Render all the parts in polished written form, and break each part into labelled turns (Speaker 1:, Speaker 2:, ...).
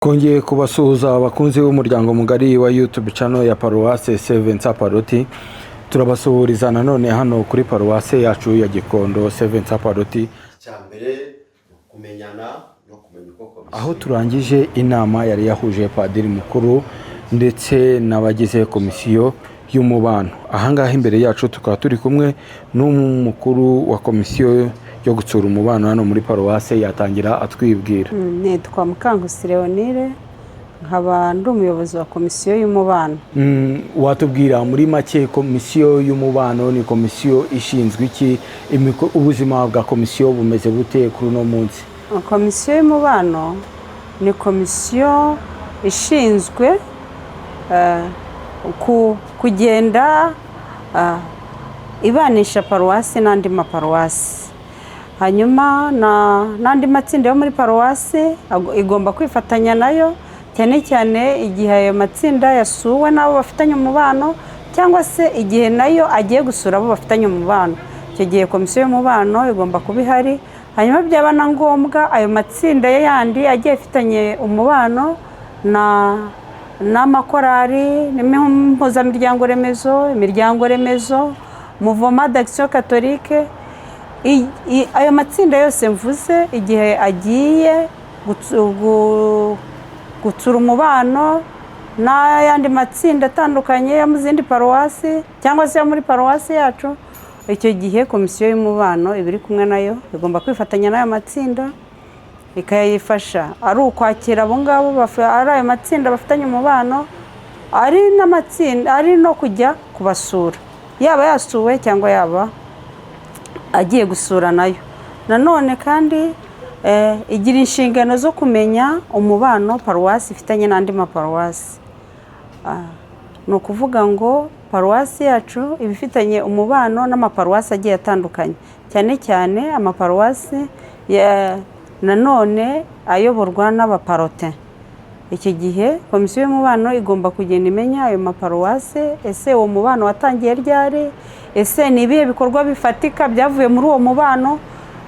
Speaker 1: Twongeye kubasuhuza, abakunzi b'umuryango mugari wa YouTube channel ya Paruwase Saint Vincent Pallotti. Turabasuhuriza nanone hano kuri paruwase yacu ya Gikondo Saint Vincent Pallotti.
Speaker 2: Icya mbere ni ukumenyana no kumenya uko komisiyo
Speaker 1: Aho turangije inama yari yahuje padiri mukuru ndetse n'abagize komisiyo y'umubano. Ahangaha imbere yacu tukaba turi kumwe n'umukuru wa komisiyo yo gutsura umubano hano muri paruwase. Yatangira atwibwira.
Speaker 3: Nitwa Mukankusi Leonire, nkaba ndi umuyobozi wa komisiyo y'umubano.
Speaker 1: Watubwira muri make, komisiyo y'umubano ni komisiyo ishinzwe iki? Ubuzima bwa komisiyo bumeze bute kuri uno munsi?
Speaker 3: Komisiyo y'umubano ni komisiyo ishinzwe kugenda ibanisha paruwasi n'andi maparuwasi, hanyuma n'andi matsinda yo muri paruwasi igomba kwifatanya nayo, cyane cyane igihe ayo matsinda yasuwe n'abo bafitanye umubano, cyangwa se igihe nayo agiye gusura abo bafitanye umubano. Icyo gihe komisiyo y'umubano igomba kuba ihari. Hanyuma byaba na ngombwa, ayo matsinda yandi agiye afitanye umubano na n'amakorari n'impuzamiryango remezo, imiryango remezo, Mouvement d'Action Catholique, ayo matsinda yose mvuze, igihe agiye gutsura umubano n'ayandi matsinda atandukanye yo mu zindi paruwasi cyangwa se yo muri paruwasi yacu, icyo gihe komisiyo y'umubano iba iri kumwe nayo, igomba kwifatanya n'ayo matsinda ikayifasha, ari ukwakira abo ngabo, ari ayo matsinda bafitanye umubano, ari n'amatsinda, ari no kujya kubasura, yaba yasuwe cyangwa yaba agiye gusura nayo. Nanone kandi igira inshingano zo kumenya umubano paruwasi ifitanye n'andi maparuwasi. Ni ukuvuga ngo paruwasi yacu iba ifitanye umubano n'amaparuwasi agiye atandukanye, cyane cyane amaparuwasi nanone ayoborwa n'abapallotin. Iki gihe komisiyo y'umubano igomba kugenda imenya ayo maparuwase: ese uwo mubano watangiye ryari? Ese ni ibihe bikorwa bifatika byavuye muri uwo mubano?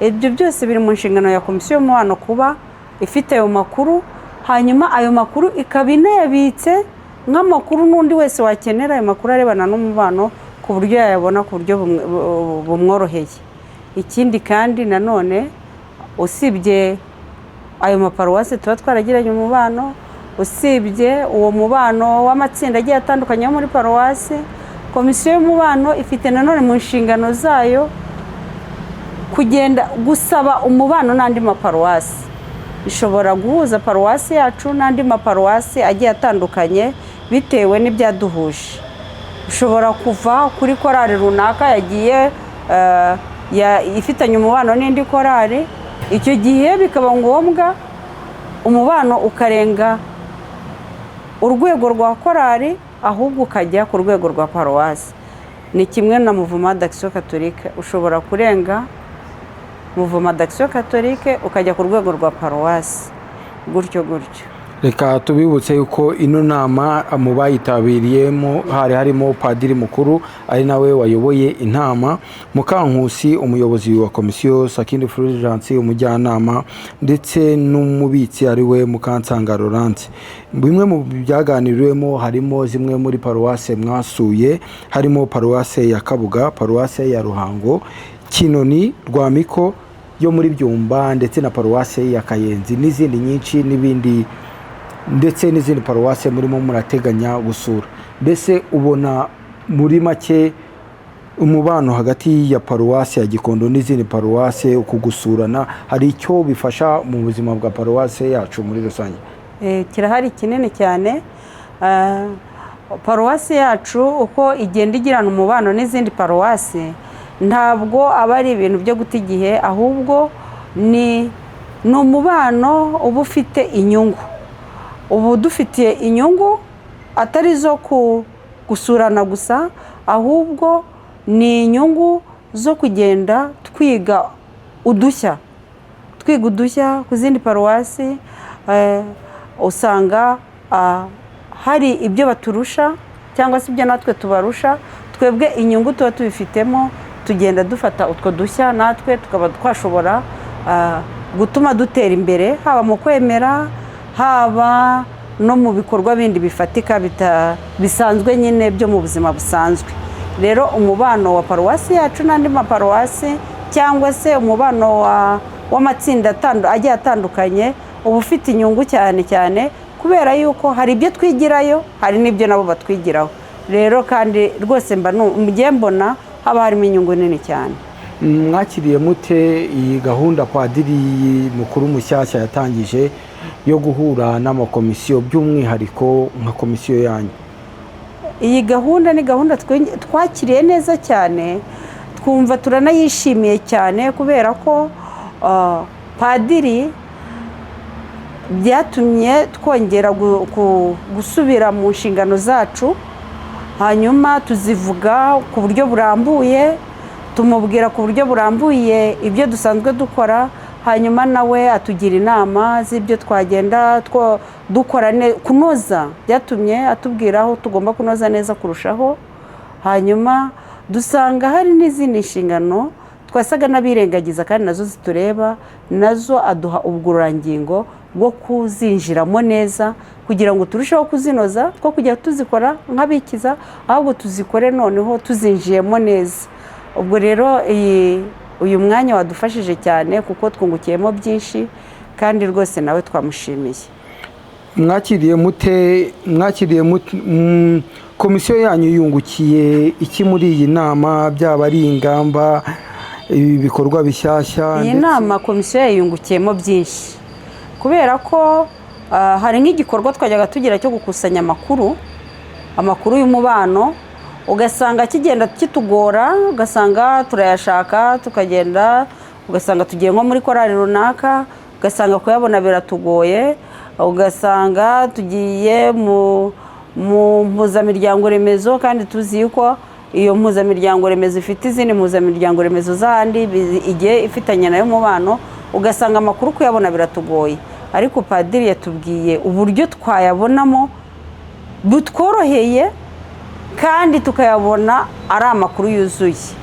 Speaker 3: Ibyo byose biri mu nshingano ya komisiyo y'umubano, kuba ifite ayo makuru, hanyuma ayo makuru ikaba inayabitse nk'amakuru n'undi wese wakenera ayo makuru arebana n'umubano ku buryo yayabona ku buryo bumworoheye. Ikindi kandi nanone, usibye ayo maparuwasi tuba twaragiranye umubano, usibye uwo mubano w'amatsinda agiye atandukanye yo muri paruwasi, komisiyo y'umubano ifite nanone mu nshingano zayo kugenda gusaba umubano n'andi maparuwasi. Ishobora guhuza paruwasi yacu n'andi maparuwasi agiye atandukanye bitewe n'ibyaduhuje. Ushobora kuva kuri korali runaka yagiye ifitanye umubano n'indi korali, icyo gihe bikaba ngombwa umubano ukarenga urwego rwa korali, ahubwo ukajya ku rwego rwa paruwasi. Ni kimwe na Mouvement d'Action Catholique, ushobora kurenga Mouvement d'Action Catholique ukajya ku rwego rwa paruwasi, gutyo gutyo.
Speaker 1: Reka tubibutse yuko ino nama mu bayitabiriyemo hari harimo padiri mukuru, ari nawe wayoboye inama, Mukankusi umuyobozi wa komisiyo, Sakindi Fulgence umujyanama, ndetse n'umubitsi ari we Mukansanga Laurence. Bimwe mu byaganiriwemo harimo zimwe muri paruwase mwasuye, harimo paruwase ya Kabuga, paruwase ya Ruhango, Kinoni, Rwamiko yo muri Byumba, ndetse na paruwase ya Kayenzi, n'izindi nyinshi n'ibindi, ndetse n'izindi paruwase murimo murateganya gusura. Mbese ubona muri make umubano hagati ya paruwase ya Gikondo n'izindi paruwase, uku gusurana, hari icyo bifasha mu buzima bwa paruwase yacu muri rusange?
Speaker 3: Kirahari kinini cyane. Paruwasi yacu uko igenda igirana umubano n'izindi paruwasi, ntabwo aba ari ibintu byo guta igihe, ahubwo ni umubano uba ufite inyungu, uba udufitiye inyungu atari izo gusurana gusa, ahubwo ni inyungu zo kugenda twiga udushya, twiga udushya ku zindi paruwasi. Usanga hari ibyo baturusha cyangwa se ibyo natwe tubarusha. Twebwe inyungu tuba tubifitemo, tugenda dufata utwo dushya, natwe tukaba twashobora gutuma dutera imbere, haba mu kwemera. Haba no mu bikorwa bindi bifatika bisanzwe nyine byo mu buzima busanzwe. Rero umubano wa paruwasi yacu n'andi maparuwasi, cyangwa se umubano w'amatsinda agiye atandukanye, uba ufite inyungu cyane cyane kubera yuko hari ibyo twigirayo, hari n'ibyo nabo batwigiraho. Rero kandi rwose mba mugiye mbona haba harimo inyungu nini cyane.
Speaker 1: Mwakiriye mute iyi gahunda padiri mukuru mushyashya yatangije yo guhura n'amakomisiyo, by'umwihariko nka komisiyo yanyu?
Speaker 3: Iyi gahunda ni gahunda twakiriye neza cyane, twumva turanayishimiye cyane, kubera ko padiri byatumye twongera gusubira mu nshingano zacu, hanyuma tuzivuga ku buryo burambuye, tumubwira ku buryo burambuye ibyo dusanzwe dukora, hanyuma nawe atugira inama z'ibyo twagenda dukora kunoza. Byatumye atubwira aho tugomba kunoza neza kurushaho, hanyuma dusanga hari n'izindi nshingano twasaga n'abirengagiza kandi nazo zitureba, nazo aduha ubugororangingo bwo kuzinjiramo neza kugira ngo turusheho kuzinoza, two kujya tuzikora nk'abikiza, ahubwo tuzikore noneho tuzinjiyemo neza. Ubwo rero uyu mwanya wadufashije cyane kuko twungukiyemo byinshi, kandi rwose nawe twamushimiye.
Speaker 1: Mwakiriye mute komisiyo yanyu yungukiye iki muri iyi nama, byaba ari ingamba, ibi bikorwa bishyashya?
Speaker 3: Iyi nama komisiyo yayungukiyemo byinshi, kubera ko hari nk'igikorwa twajyaga tugira cyo gukusanya amakuru y'umubano, ugasanga kigenda kitugora, ugasanga turayashaka tukagenda, ugasanga tugiye nko muri korali runaka, ugasanga kuyabona biratugoye, ugasanga tugiye mu mpuzamiryango remezo, kandi tuzi yuko iyo mpuzamiryango remezo ifite izindi mpuzamiryango remezo z'ahandi igiye ifitanye nayo umubano, ugasanga amakuru kuyabona biratugoye. Ariko padiri yatubwiye uburyo twayabonamo butworoheye kandi tukayabona ari amakuru yuzuye.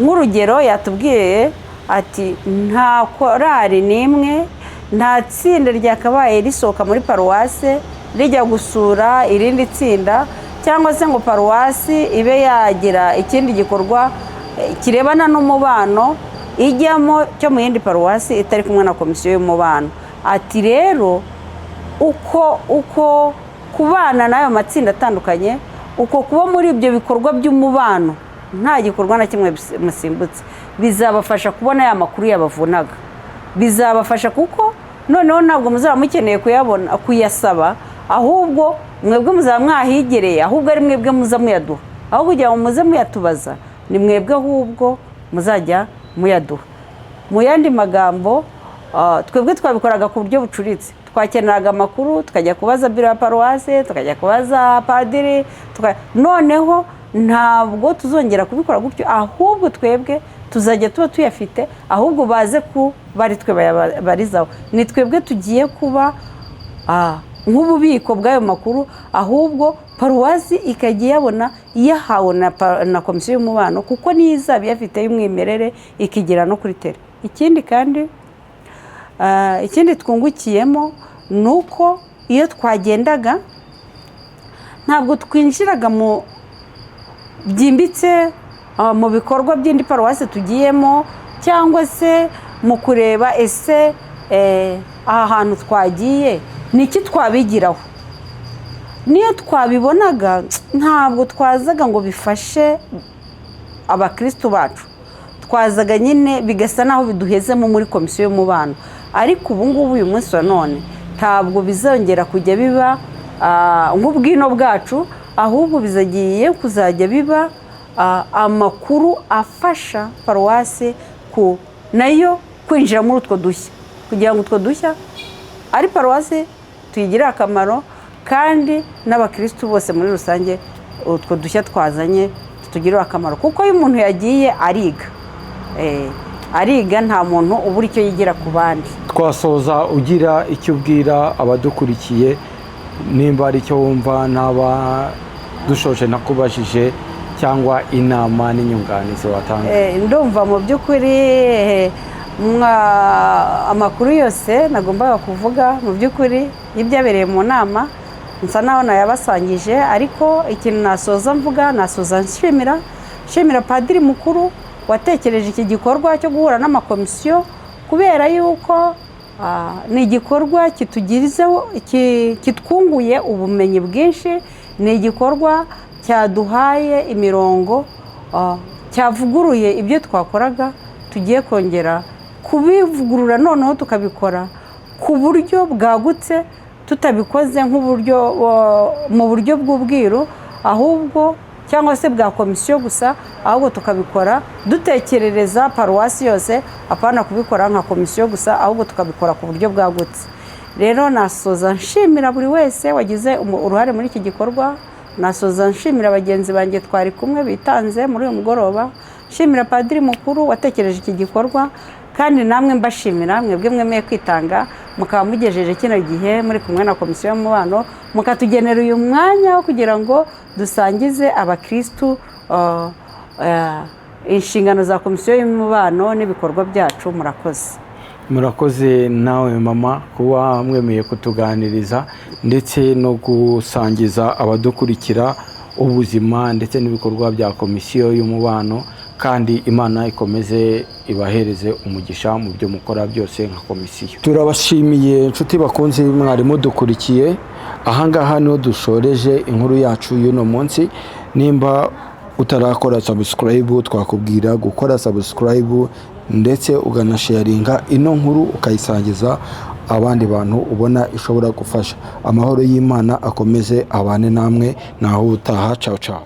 Speaker 3: Nk'urugero, yatubwiye ati nta korari n'imwe, nta tsinda ryakabaye risohoka muri paruwase rijya gusura irindi tsinda, cyangwa se ngo paruwasi ibe yagira ikindi gikorwa kirebana n'umubano ijyamo cyo mu yindi paruwasi itari kumwe na komisiyo y'umubano. Ati rero uko kubana n'ayo matsinda atandukanye, uko kuba muri ibyo bikorwa by'umubano nta gikorwa na kimwe musimbutse, bizabafasha kubona ya makuru yabavunaga. Bizabafasha kuko noneho ntabwo muzaba mukeneye kuyabona, kuyasaba, ahubwo mwebwe muzaba mwahigereye, ahubwo ari mwebwe muza muyaduha. Aho kugira ngo muze muyatubaza, ni mwebwe ahubwo muzajya muyaduha. Mu yandi magambo, twebwe twabikoraga ku buryo bucuritse. Twakeneraga amakuru tukajya kubaza biro ya paruwase, tukajya kubaza padiri, noneho ntabwo tuzongera kubikora gutyo, ahubwo twebwe tuzajya tuba tuyafite, ahubwo baze kuba ari twe bayabarizaho. Ni twebwe tugiye kuba nk'ububiko bw'ayo makuru, ahubwo paruwasi ikajya iyabona iyahawe na komisiyo y'umubano, kuko niyo izaba iyafite y'umwimerere, ikigera no kuri terrain. Ikindi kandi ikindi twungukiyemo ni uko iyo twagendaga ntabwo twinjiraga mu byimbitse mu bikorwa by'indi paruwasi tugiyemo, cyangwa se mu kureba ese aha hantu twagiye ni iki twabigiraho. Niyo twabibonaga ntabwo twazaga ngo bifashe abakirisitu bacu, twazaga nyine bigasa naho biduhezemo muri komisiyo y'umubano. Ariko ubu ngubu, uyu munsi wa none, ntabwo bizongera kujya biba nk'ubwino bwacu, ahubwo bizagiye kuzajya biba amakuru afasha paruwasi ku nayo kwinjira muri utwo dushya, kugira ngo utwo dushya ari paruwasi tuyigirire akamaro, kandi n'abakirisitu bose muri rusange utwo dushya twazanye tutugirire akamaro. Kuko iyo umuntu yagiye ariga, ariga, nta muntu ubura icyo yigira ku bandi.
Speaker 1: Twasoza ugira icyo ubwira abadukurikiye, nimba hari icyo wumva naba dushoje nakubajije, cyangwa inama n'inyunganizi watanga.
Speaker 3: Ndumva mu by'ukuri Amakuru yose nagombaga kuvuga mu by'ukuri y'ibyabereye mu nama nsa naho nayabasangije, ariko ikintu nasoza mvuga, nasoza nshimira padiri mukuru watekereje iki gikorwa cyo guhura n'amakomisiyo, kubera yuko ni igikorwa kitwunguye ubumenyi bwinshi, ni igikorwa cyaduhaye imirongo, cyavuguruye ibyo twakoraga, tugiye kongera kubivugurura noneho tukabikora ku buryo bwagutse, tutabikoze nk'uburyo mu buryo bw'ubwiru ahubwo cyangwa se bwa komisiyo gusa, ahubwo tukabikora dutekerereza paruwasi yose, apana kubikora nka komisiyo gusa, ahubwo tukabikora ku buryo bwagutse. Rero nasoza nshimira buri wese wagize uruhare muri iki gikorwa, nasoza nshimira bagenzi banjye twari kumwe bitanze muri uyu mugoroba, nshimira padiri mukuru watekereje iki gikorwa, kandi namwe mbashimira mwebwe mwemeye kwitanga mukaba mugejeje kino gihe muri kumwe na komisiyo y'umubano, mukatugenera uyu mwanya wo kugira ngo dusangize abakirisitu inshingano za komisiyo y'umubano n'ibikorwa byacu. Murakoze.
Speaker 1: Murakoze nawe mama kuba mwemeye kutuganiriza ndetse no gusangiza abadukurikira ubuzima ndetse n'ibikorwa bya komisiyo y'umubano, kandi Imana ikomeze ibahereze umugisha mu byo mukora byose nka komisiyo. Turabashimiye inshuti bakunze mwari mudukurikiye. Ahangaha niho dushoreje inkuru yacu y'uno munsi. Nimba utarakora subscribe, twakubwira gukora subscribe ndetse ukanasharinga ino nkuru ukayisangiza abandi bantu ubona ishobora gufasha. Amahoro y'Imana akomeze abane namwe, naho ubutaha. Ciao ciao.